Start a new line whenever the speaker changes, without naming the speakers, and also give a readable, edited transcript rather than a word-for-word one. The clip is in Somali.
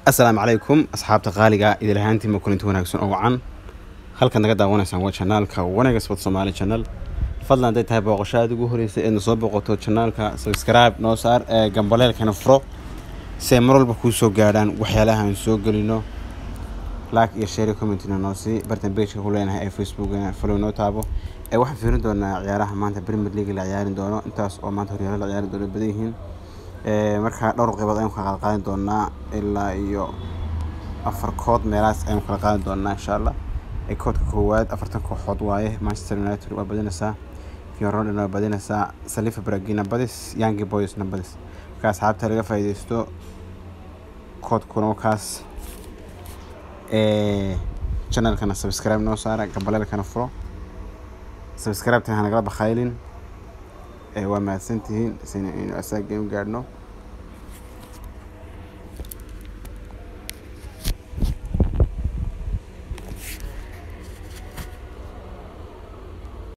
Asalaamu calaykum asxaabta qaaliga, idil ahaantiinba kulanti wanaagsan oo wacan. Halkan naga daawanaysaan waa channelka Wanaga Sport Somali Channel. Fadlan hadday tahay booqasho aad ugu horeysay eedna soo booqato channelka, subscribe noo saar ee gambaleelkana furo si ay mar walba kuu soo gaadhaan waxyaalaha aan soo gelino. Like iyo share, commentina noo sii. Bartan pageka ku leenahay ee Facebookna follow noo taabo. Ee waxaan fiirin doonaa ciyaaraha maanta Premier League la ciyaarin doono, intaas oo maanta horyaalo la ciyaari doono badan yihiin. Marka dhowr qaybood ayaan kala qaadan doonaa, ilaa iyo afar kood meelahaas ayaan kala qaadan doonaa, insha Allah. Koodka koowaad 40 kooxood waaye. Manchester United waa badinaysaa, Fiorentina waa badinaysaa, Salifa Bragina badis, Young Boysna badis. Marka asxaabta laga faa'iidaysto koodkuna kaas. Channelkana subscribe noo saara, gambaleelkana furo, subscribe-tana hanagala bakhaylin. Waa mahadsantihiin sina aynu asaageen gaadhno.